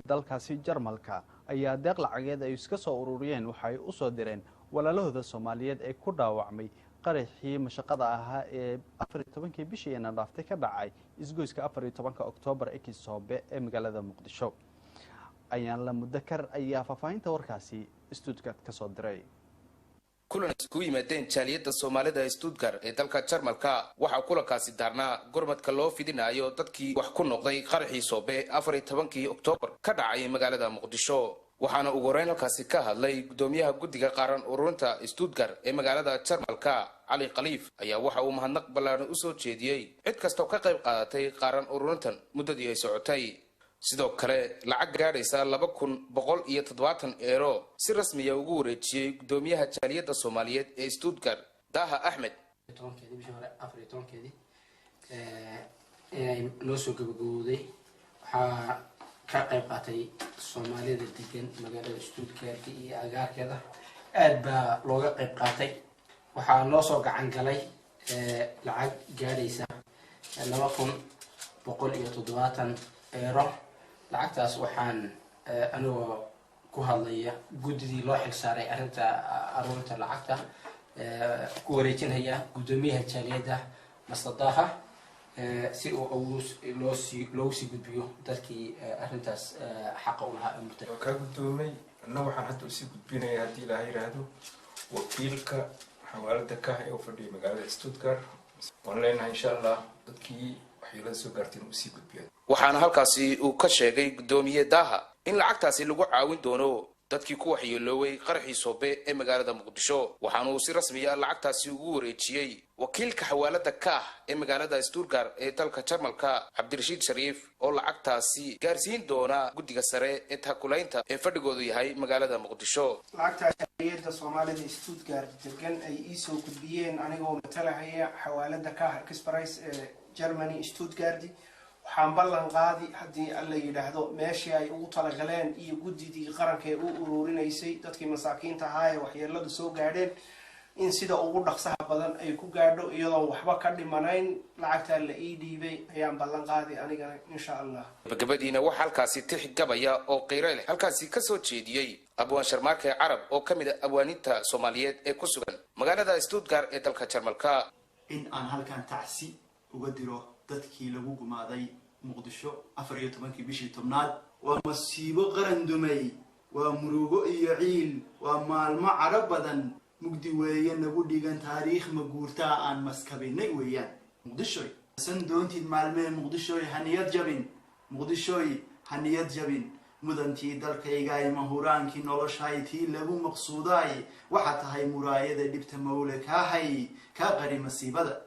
Dalkaasi Jarmalka ayaa deeq lacageed ay iska soo ururiyeen waxa ay u soo direen walaalahooda Soomaaliyeed ee ku dhaawacmay qaraxii mashaqada ahaa ee 14-kii bishii ina dhaaftay ka dhacay isgoyska 14-ka Oktoobar ee Kisoobe ee magaalada Muqdisho. Ayaan la Mudakar ayaa faahfaahinta warkaasi Stuttgart ka soo diray. Kulan iskugu yimaadeen jaaliyadda Soomaalida Stuttgart ee dalka Jarmalka waxaa kulankaasi daarnaa gurmadka loo fidinayo dadkii wax ku noqday qaraxii Soobe 14-kii Oktoobar ka dhacay magaalada Muqdisho. Waxaana ugu horeyn halkaasi ka hadlay guddoomiyaha guddiga qaaran ururinta Stuttgart ee magaalada Jarmalka, Cali Khaliif, ayaa waxa uu mahadnaq ballaaran usoo jeediyey cid kastoo ka qayb qaadatay qaaran ururintan muddadii ay socotay. Sidoo kale lacag gaadhaysa 2170 euro si rasmiya ugu wareejiyey guddoomiyaha jaaliyadda Soomaaliyeed ee Stuttgart, Daha Axmed. 10-keedii bishii hore, 14-keedii, inay noo soo gabagabowday. Waxaa ka qayb qaatay Soomaalida degan magaalada Stuttgart iyo agaarkeeda. Aad baa looga qayb qaatay. Waxaa noo soo gacan galay lacag gaadhaysa 2170 euro. Lacagtaas waxaan anigoo ku hadlaya guddidii loo xilsaaray arrinta aruurinta lacagta ku wareejinaya guddoomiyaha jaaliyadda, Master Daha, si uu loosii loogu sii gudbiyo dadkii arrintaas xaqa u lahaa. Murta waa kaa guddoomay. Anna waxaan hadda usii gudbinaya, haddii Ilaaha yidhaahdo, wakiilka xawaalada Kah ee u fadhiyay magaalada Stuttgart. Waan leenahay, insha Allah, dadkii waxyeelada soo gaartay inuu usii gudbiyo. Waxaana halkaasi uu ka sheegay guddoomiye Daha in lacagtaasi lagu caawin doono dadkii ku waxyeelooway qaraxii Soobe ee magaalada Muqdisho. Waxaana uu si rasmiya lacagtaasi ugu wareejiyey wakiilka xawaalada Kaah ee magaalada Stuttgart ee dalka Jarmalka, Cabdirashiid Shariif, oo lacagtaasi gaarsiin doona guddiga sare ee taakulaynta ee fadhigoodu yahay magaalada Muqdisho. Lacagtaas jaaliyadda Soomaalida Stuttgart degan ay iisoo gudbiyeen anigoo matalahaya xawaalada Kaah Express ee Germany, Stuttgart, waxaan ballan qaadi, haddii Alla yidhaahdo, meeshii ay ugu talagaleen iyo guddidii qaranka ee u ururinaysay dadkii masaakiinta ahaa ee waxyeeladu soo gaadheen in sida ugu dhaqsaha badan ay ku gaadho, iyadoon waxba ka dhimanayn lacagtaa la ii dhiibay ayaan ballan qaadi anigana, insha Allah. Gabagabadiina waxaa halkaasi tix gabaya oo qiiro leh halkaasi ka soo jeediyey Abwaan Sharmaarke Carab, oo ka mid a abwaaninta Soomaaliyeed ee ku sugan magaalada Stuttgart ee dalka Jarmalka. In aan halkan tacsi uga diro dadkii lagu gumaaday Muqdisho 14-kii bishii 10aad. Waa masiibo qaran dumay, waa murugo iyo ciil, waa maalmo cadho badan, mugdi weeye nagu dhigan, taariikh ma guurtaa aan maskabinay weeyaan. Muqdishoy, san doontid maalmee, Muqdishoy haniyad jabin, Muqdishoy haniyad jabin, mudantii dalkaygaay, mahuraankii noloshaay, tii lagu maqsuudaay. Waxaa tahay muraayada dhibta mawle kaa hay kaa qari masiibada.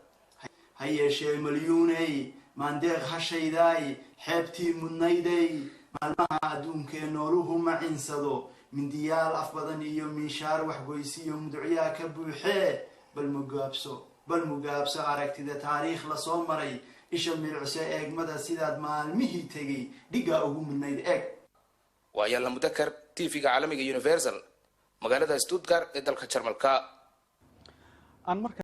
Ha yeeshee malyuuney, maandeeq hashaydaay, xeebtii mudnayday, maalmaha adduunkee nooluhu macinsado, mindiyaal af badan iyo miishaar waxgoysiyo mudcyaa ka buuxee. Bal mugaabso, bal mugaabso aragtida taariikh lasoo maray, isha milicso eegmada sidaad maalmihii tegay dhiggaa ugu mudnayd eeg. Waa Yaalla Mudakar, TV-ga caalamiga Universal, magaalada Stuttgart ee dalka Jarmalka. Aan marka